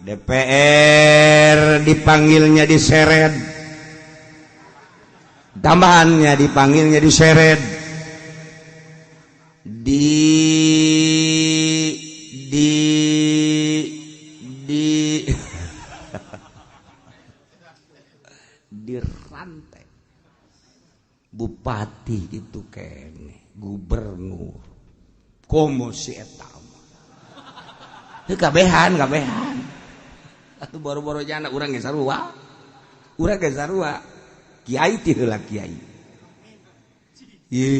DPR dipanggilnya diseret, tambahannya dipanggilnya diseret, di dirantai bupati itu kene, gubernur, komo si eta mah kabehan kabehan atuh boro-boro jana urang ge sarua, urang ge sarua kiai ti heula kiai. Ye.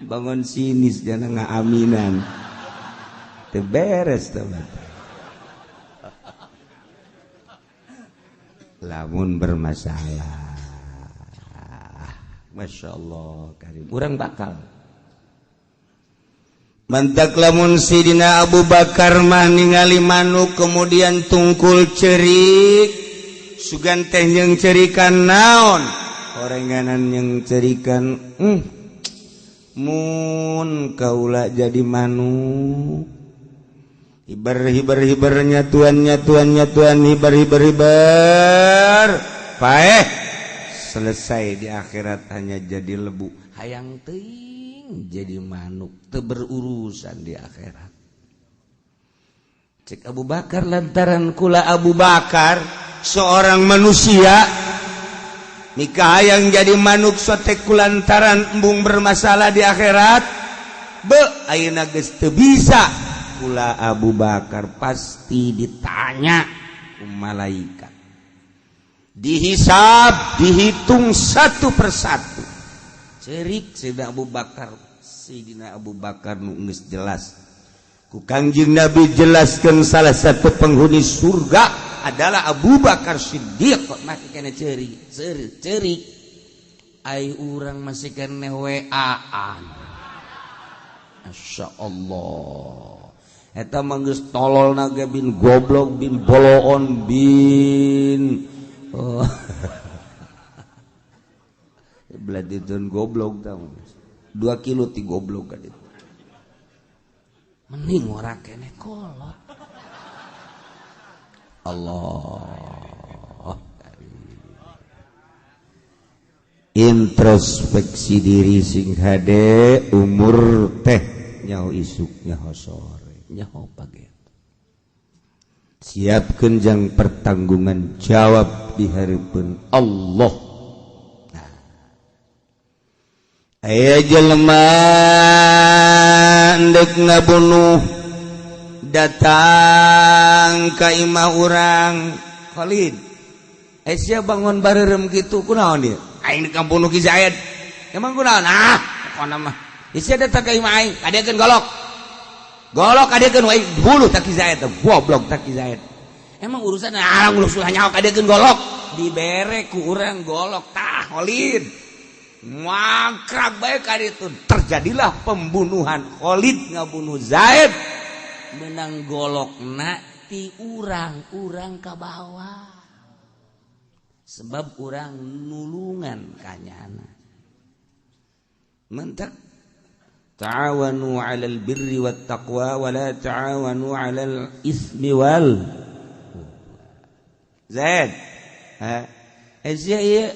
Bangun sinis jana ngaaminan. Teu beres teh. Lamun bermasalah, Masya Allah karim, urang bakal mantak lamun Sidina Abu Bakar mah ningali manuk kemudian tungkul cerik, sugan teh jeung cerikan naon, orenganan jeung cerikan mun kaula jadi manuk. Hibar hibar hibarnya tuannya tuannya tuan hibar hibar hibar paeh selesai di akhirat hanya jadi lebu, hayang teuing jadi manuk teu berurusan di akhirat. Cek Abu Bakar lantaran kula Abu Bakar seorang manusia mika hayang jadi manuk sote kulantaran embung bermasalah di akhirat, be ayeuna geus teu bisa. Kula Abu Bakar pasti ditanya ku malaikat, dihisab, dihitung satu persatu. Cerik Sayyidina Abu Bakar, Sayyidina Abu Bakar nu geus jelas ku Kangjeng Nabi jelaskan salah satu penghuni surga adalah Abu Bakar Siddiq. Masih kena cerik, cerik, cerik. Ai urang masih kena WA-an. Masya Allah. Eta mah geus tolol naga bin goblok bin boloon bin oh. Beladidun goblok tau 2 kilo ti goblok ka ditu. Mending ora keneh kolot. Allah. Introspeksi diri sing hade umur teh nyaho isuk nyaho sore nyaho paget. Siapkeun jang pertanggungan jawab di hareupeun Allah. Nah. Aya jelema ndek ngabunuh datang ka imah urang Khalid. Sia bangun bareureum kitu kunaon ieu? Aing di kampung Ki Zaid. Emang kunaon? Ah, pokona mah. Sia datang ka imah aing, kadekeun golok. Golok kadekeun wae bunuh tak Ki Zaid, goblok tak Ki Zaid. Emang urusan arang ulus ulah nyaho kadekeun golok. Dibere ku urang golok tah Khalid. Mangkrak bae ka ditu. Terjadilah pembunuhan Khalid ngabunuh Zaid. Menang golokna ti urang-urang ka bawah. Sebab urang nulungan kanyana. Mentak ta'awanu 'alal birri wat taqwa wa la ta'awanu 'alal ismi wal Zaid. Ha sia ieu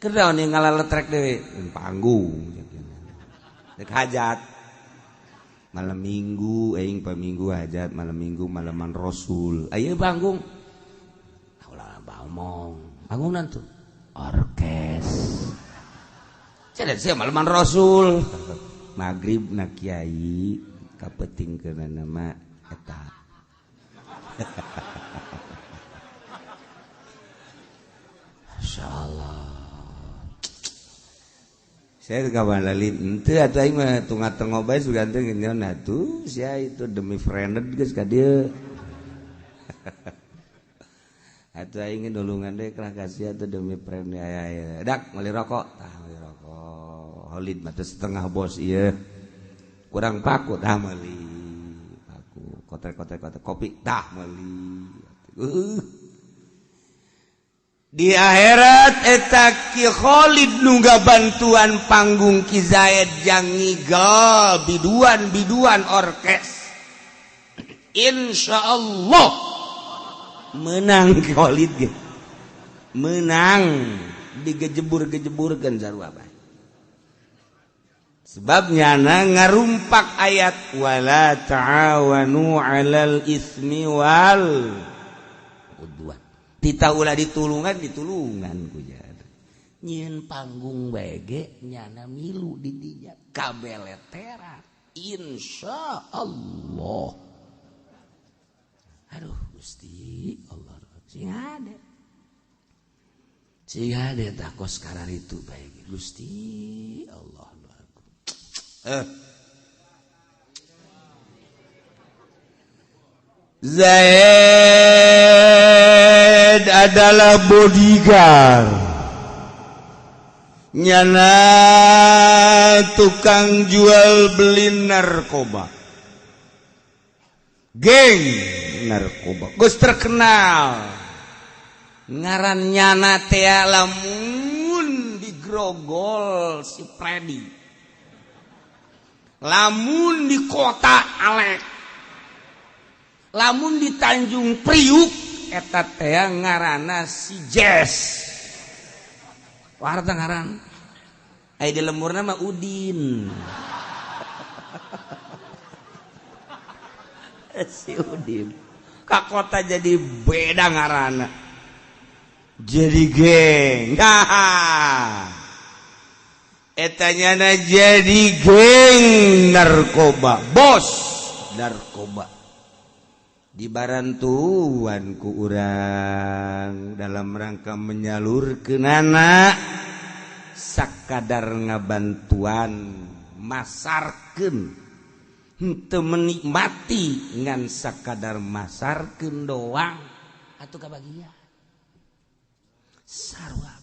kedaon ieu ngalaletrek deui panggung dek hajat. Malam minggu aing paminggu hajat malam minggu malaman Rasul. Ayeuna panggung omong bangunan tuh orkes cedek sih malaman Rasul maghrib na kiai kapeting kana nama eta. Insyaallah saya kawan lalin henteu atuh aing mah tunga-tengo bae sugan teh ngeunyeun atuh sia itu demi friended geus ka dieu. Atuh aing nulungan deui kerah kasih atuh demi friend aya. Dak meuli rokok, tah meuli rokok. Khalid mah teh setengah bos ieu. Kurang paku tah meuli. Paku kotrek-kotrek kopi tah meuli. Di akhirat eta Ki Khalid nu bantuan panggung Ki Zaid jang ngigal biduan-biduan orkes. Insyaallah menang Khalid ge. Menang digejebur-gejeburkeun sarua bae. Sebab nyana ngarumpak ayat wala ta'awanu 'alal ismi wal udwan. Tita ulah ditulungan ditulungan ku jana. Nyieun panggung bae ge nyana milu di dinya kabeleteran. Insyaallah. Aduh Gusti Allah sing hade. Sing hade tah kos kararitu bae Gusti Allah. Zaid adalah bodyguard. Nyana tukang jual beli narkoba. Geng narkoba geus terkenal ngaran nyana teh lamun digrogol si Freddy, lamun di kota Alek, lamun di Tanjung Priuk eta teh ngaranna si Jess. Warta ngaran ai di lemurna mah Udin. Si Udin ka kota jadi beda ngaranna jadi geng. Eta nyana jadi geng narkoba, bos narkoba dibarantuan ku urang dalam rangka menyalurkeunana sakadar ngabantuan masarkeun henteu menikmati ngan sakadar masarkeun doang atuh kabagian sarua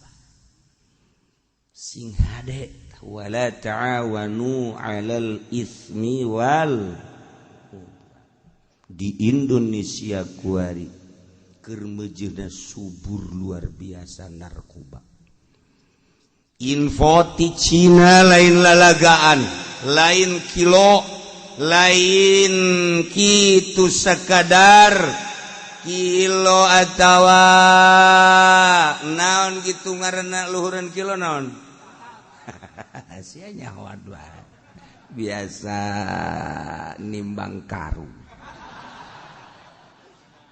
sing hade wala ta'awanu 'alal ismi wal. Di Indonesia kuari keur meujeuhna subur luar biasa narkoba. Info ti Cina lain lalagaan, lain kilo, lain kitu sekadar kilo atawa naon gitu ngaranna luhureun kilo naon. Sia nyaho biasa nimbang karung.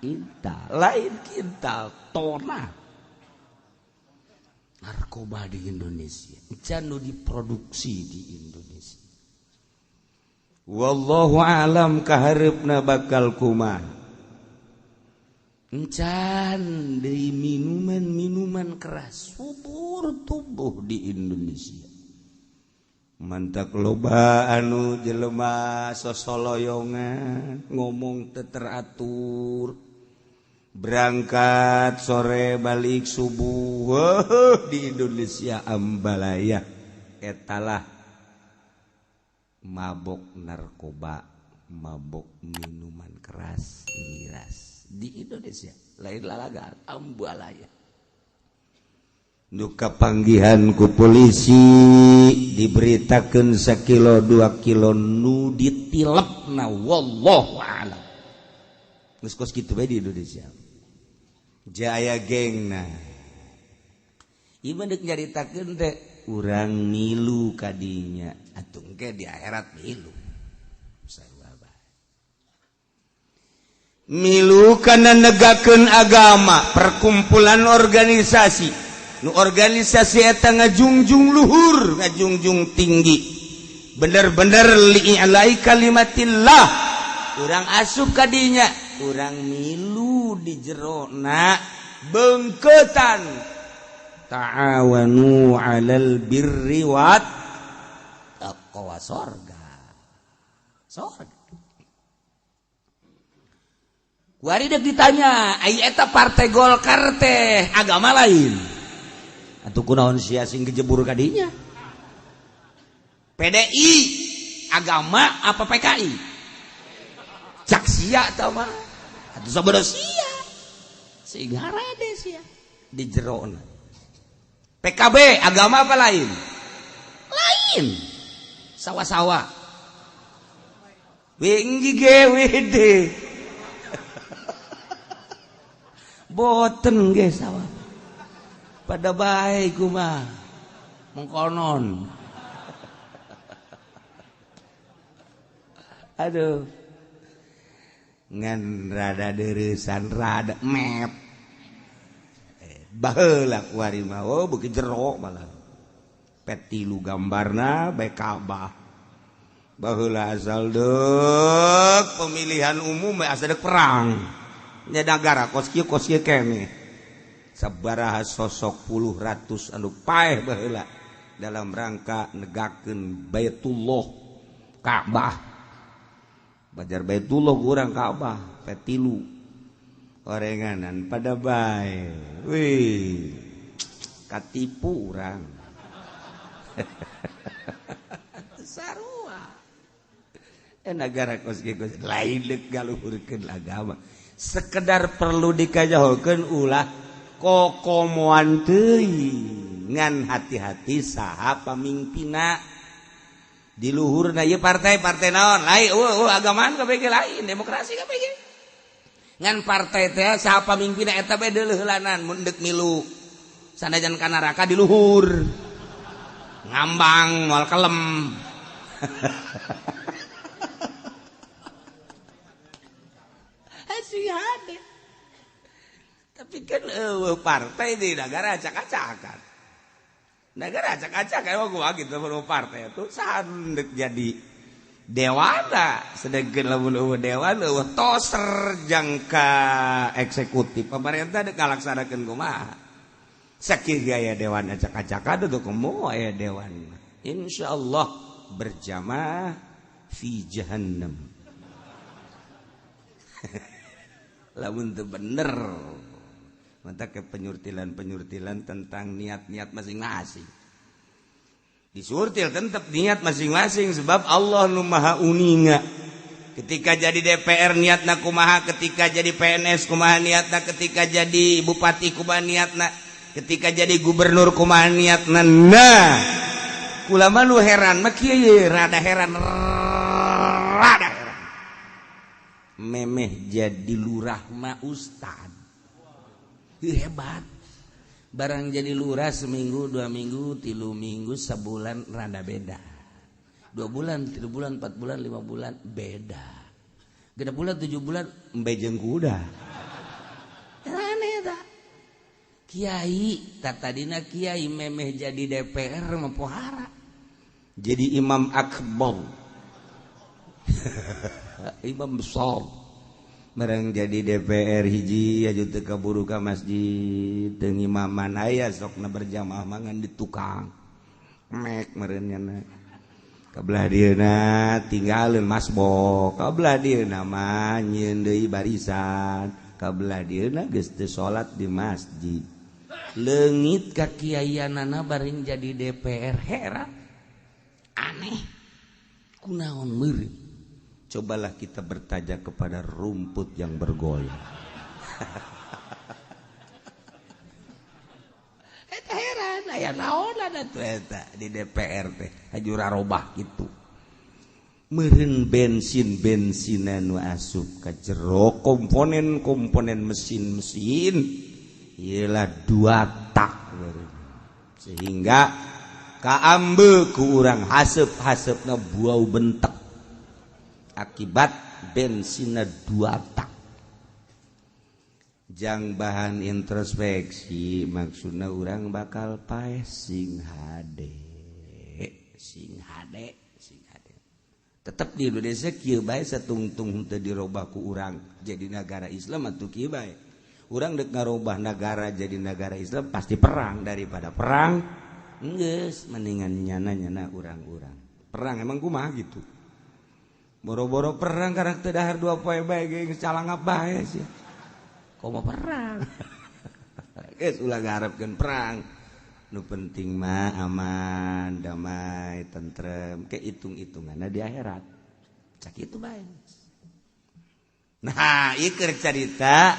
Kintal, lain kintal, tona. Narkoba di Indonesia, encan nu diproduksi di Indonesia. Wallahu alam kahareupna bakal kumaha. Encan dari minuman-minuman keras subur tumbuh di Indonesia. Mantak loba anu jelema sosoloyongan ngomong teu teratur, berangkat sore balik subuh di Indonesia ambalaya. Etalah mabok narkoba, mabok minuman keras, miras di Indonesia lain lalagan ambalaya. Nu kapanggihan ku polisi diberitakeun sakilo 2 kilo nu ditilepna, wallahu a'lam. Geus kos kitu bae di Indonesia. Jaya gengna. Ieu mah deuk nyaritakeun teh urang milu kadinya atuh engke di akhirat milu. Sarua bae. Milu kana negakeun agama, perkumpulan organisasi. Nu organisasi eta ngajungjung luhur, ngajungjung tinggi. Bener-bener li'ilai kalimatillah. Urang asup kadinya, urang milu di jerona bengketan. Ta'awanu 'alal birri wat taqwa, sorga. Sorga. Kuari deuk ditanya, ai eta partai Golkar teh agama lain. Atuh kunaon sia sing kejebur kadinya? PDI agama apa PKI? Cak sia tah mah. Atuh sabodo sia. Sing harade sia di jerona. PKB agama apa lain? Lain. Sawa-sawa. Winggi GWD. Boten ge sawa. Pada baik kumah mengkonon. Aduh, ngan rada dereusan rada mep. Baheula kuari mah, oh beuki jero malah. Petilu gambarna bae Ka'bah. Baheula asal deuk pemilihan umum asa deuk perang. Nya nagara kos kieu keneh. Sabaraha sosok puluh ratus anu paeh baheula dalam rangka negakeun Baitullah Ka'bah. Bajar Baitullah kurang Ka'bah petilu orenganan pada bae. Wih, katipu urang. Sarua. Negara kos kieu lain deuk galuhurkeun agama. Sekedar perlu dikajahokeun ulah kokomoan teuing, ngan hati-hati saha pamimpina di luhurna ieu partai naon lain eueuh agamaan kabeh lain demokrasi kabeh ngan partai teh saha pamimpina eta bae deuleuhlanan mun deuk milu sanajan ka neraka di luhur ngambang moal kelem. Asih hade. Tapi kan partai di negara acak-acakan. Negara acak-acakan emang gua gitu perlu partai itu sandek jadi dewana, sedangkan lamun eueuh dewan eueuh toser jangka eksekutif pemerintah dek ngalaksanakeun kumaha. Sakieu gaya dewan acak-acakan teu komo aya dewan. Insyaallah berjamaah fi jahannam. Lamun teu bener mantap ke penyurtilan-penyurtilan tentang niat-niat masing-masing. Disurtil tetap niat masing-masing sebab Allah nu maha uninga. Ketika jadi DPR niatna kumaha, ketika jadi PNS kumaha niatna, ketika jadi bupati kumaha niatna, ketika jadi gubernur kumaha niatna. Nah, kulama nu heran mah kieu rada heran, rada heran. Memeh jadi lurah mah ustad. Hebat. Barang jadi lurah seminggu, 2 minggu, 3 minggu, sebulan rada beda. 2 bulan, 3 bulan, 4 bulan, 5 bulan beda. 6 bulan, 7 bulan bejeng kuda. Aneh ta. Kiai tadina kiai memeh jadi DPR mah pohara. Jadi imam akbar. Imam besar. Barang jadi DPR hiji aju teu kaburu ka masjid teu ngimaman aya sokna berjamaah mangan di tukang. Mek meureun nya. Kabelah dieuna tinggalin masbok, kabelah dieuna mah nyieun deui barisan, kabelah dieuna geus teu salat di masjid. Leungit ka kiaianana bareng jadi DPR heran. Aneh. Kunaon meureun? Cobalah kita bertanya kepada rumput yang bergoyang. Eta heran aya naon atuh eta di DPR teh haju rarobah kitu. Meureun bensin-bensinan nu asup ka jero komponen-komponen mesin-mesin ialah dua tak sehingga kaambe ku urang haseup-haseupna buau bentek akibat bensinna dua tak. Jang bahan introspeksi maksudna urang bakal paeh sing hade sing hade sing hade. Tetep di Indonesia kieu bae satungtung teu dirobah ku urang jadi negara Islam atuh kieu bae. Urang dek ngarobah negara jadi negara Islam pasti perang, daripada perang geus mendingan nyana-nyana urang-urang. Perang emang kumaha gitu. Boro-boro perang karena teu dahar dua poe bae geus calangap bae sia. Komo perang. Geus ulah ngarepkeun perang. Nu penting mah aman, damai, tentrem, ke hitung-hitunganna di akhirat. Cak itu bae. Nah, ieu keur carita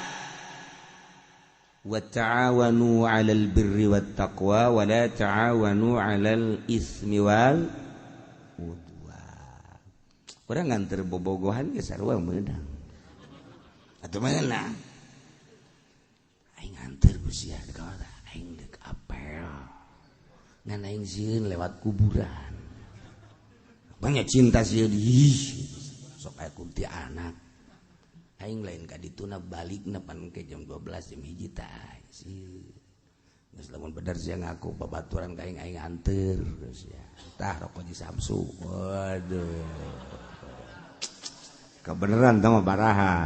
wa ta'awanu 'alal birri wat taqwa wa la ta'awanu 'alal ismi wal udwan. Urang nganter bobogohan ge sarua meunang. Atuh meunang. Aing nganter ku sia ka aing deuk apel. Ngan aing sieun lewat kuburan. Banyak cinta sieun ih sok aya kuntianak. Aing lain ka dituna balikna pan ke jam 12 jam 1 tah sieun. Geus lamun bener sia ngaku babaturan ka aing aing anter geus sia. Tah rokok di Samsu. Waduh. Kebeneran tah mah baraha.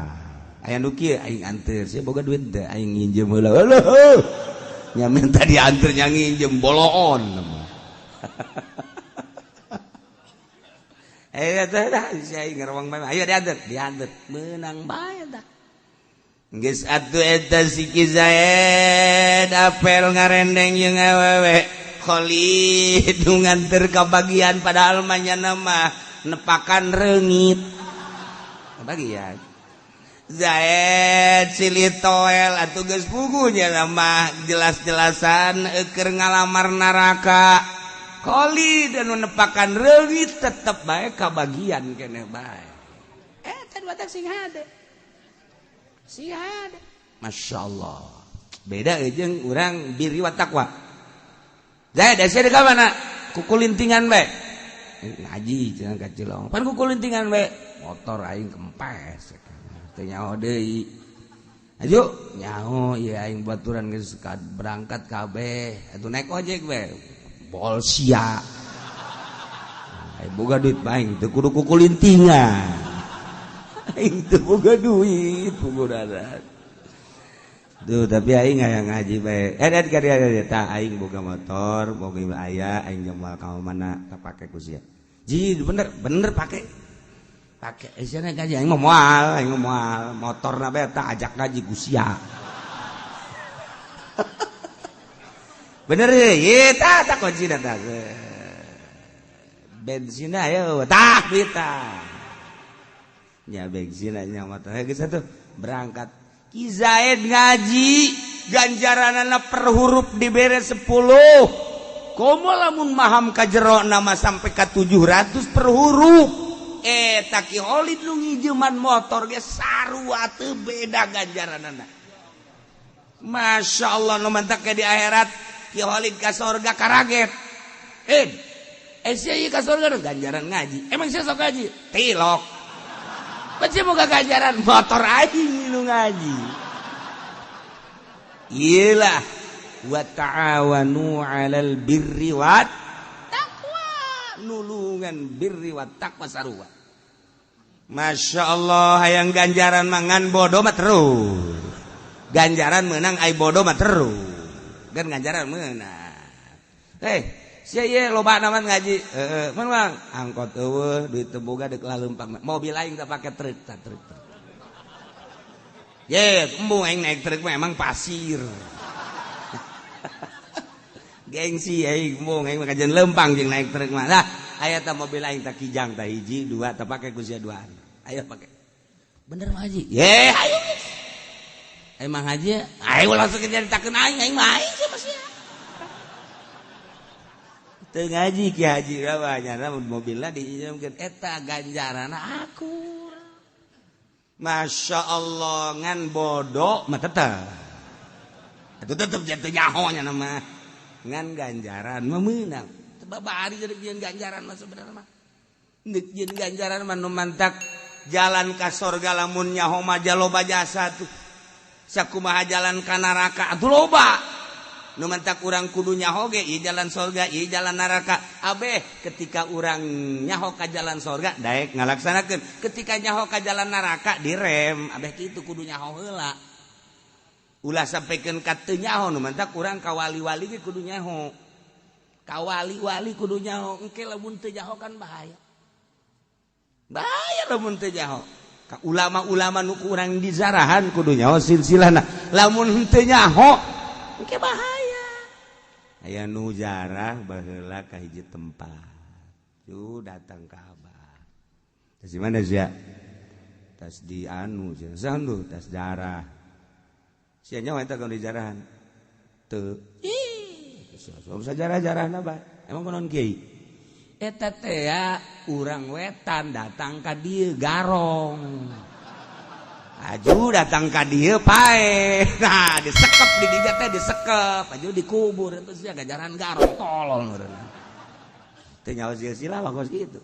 Aya nu kieu aing anter sia boga duit teh aing nginjem heula. Heuh. Nya minta dianter nya nginjem boloon. Eh tah sia aing ngerewang bae. Ayo dianter, dianter. Meunang bae tah. Geus atuh eta si Ki Zaid apel ngarendeng jeung awewe. Khalid nu nganter ka bagian padahal mah nya mah nepakan reungit. Bagian Zaid silih toel atuh geus puguh nya mah jelas-jelasan keur ngalamar neraka. Khalid anu nepakan reungit tetep bae kabagian keneh bae. Eta dua tak sing hade. Sing hade. Masyaallah. Beda jeung urang birri wa taqwa. Zaid sia ka mana? Kukulintingan bae. Ngaji cenah ka Cilong. Pan kukulintingan bae. Motor aing kempes. Teu nyaho deui. Aju nyaho ieu aing baturan geus berangkat kabeh. Atuh naik ojek bae. Bol sia. Aing boga duit aing teu kudu kukulintingan. Aing teu boga duit pugudaran. Duh tapi aing hayang ngaji bae. Eh ka dieu tah aing boga motor, boga aya aing jeung moal ka mana kapake ku sia. Ji bener bener pake. Pake sia ngaji aing mah moal motorna bae tah ajak ngaji ku sia. Bener ye tah tah kuncina tah. Bensinna ayo tah duit tah. Nya bensinna nya motor geus atuh berangkat. Ki Zaid ngaji ganjaranana per huruf dibere 10. Komo lamun maham ka jero nama sampai ka 700 per huruf. Eta Ki Khalid nu ngijeman motor ge sarua teu beda ganjaranana. Masya Allah nu mantak di akhirat Ki Khalid ka sorga karaget. Sia ieu ka sorga ganjaran ngaji. Emang sia sok ngaji? Tilok. Baca boga ganjaran motor aing nu ngaji. Iyalah Wa ta'awanu 'alal birri wat taqwa, nulungan birri wat taqwa sarua. Masya Allah, hayang ganjaran mangan bodoh mah terus. Ganjaran menang ai bodoh mah terus. Kan ganjaran menang. Hei, sia ieu loba naman ngaji. Heeh, mun Bang, angkot eueuh, duit teu boga deuk laleumpang. Mobil aing teh pake truk, tah truk. Ye, embung aing naik truk mah emang pasir. Gengsi aing embung aing mah kajian lempang jeung naik truk mah. Lah, aya tah mobil aing tah Kijang tah hiji, dua tah pake ku sia duaan. Ayo pake. Bener mah haji. Ye, ayo. Emang haji, ayo langsung nyaritakeun aing, aing mah aing sia mah sia. Teu ngaji ki haji mah nyana mobilna diinjamkeun eta ganjaranna akur. Masya Allah, ngan bodoh mah tetep. Itu tetep jatuh nyaho nya nama. Ngan ganjaran mah meunang. Babari jadi jieun ganjaran mah sebenarnya mah. Deuk jieun ganjaran mah nu mantak jalan ka sorga lamun nyaho mah loba jasa tuh. Sakumaha jalan ka neraka atuh loba. Nu mantak urang kudu nyaho ge ieu jalan sorga, ieu jalan neraka. Abeh ketika urang nyaho ka jalan sorga daek ngalaksanakeun. Ketika nyaho ka jalan neraka direm, abeh kitu kudu nyaho heula. Ulah sampaikan ka teu nyaho nu mantak urang ka wali-wali ge kudu nyaho. Ka wali-wali kudu nyaho, engke lamun teu nyaho kan bahaya. Bahaya lamun teu nyaho. Ka ulama-ulama nu ku urang dizarahan kudu nyaho silsilahna. Lamun henteu nyaho engke bahaya. Aya nu jarah baheula ka hiji tempat. Cu datang ka abah. Tas di mana sia? Tas di anu sia. Saha tas jarah. Sia nyawa eta kalau dijarahan. Teu. Ih, bisa jarah-jarahna bae. Emang kunaon kiai? Eta teh ya urang wetan datang ka dieu garong. Aju datang ka dieu pae. Nah, disekep di dinya teh disekep, aju dikubur itu sia ganjaran garong tolol meureun. Teu nyaho silsilah mah kos kitu.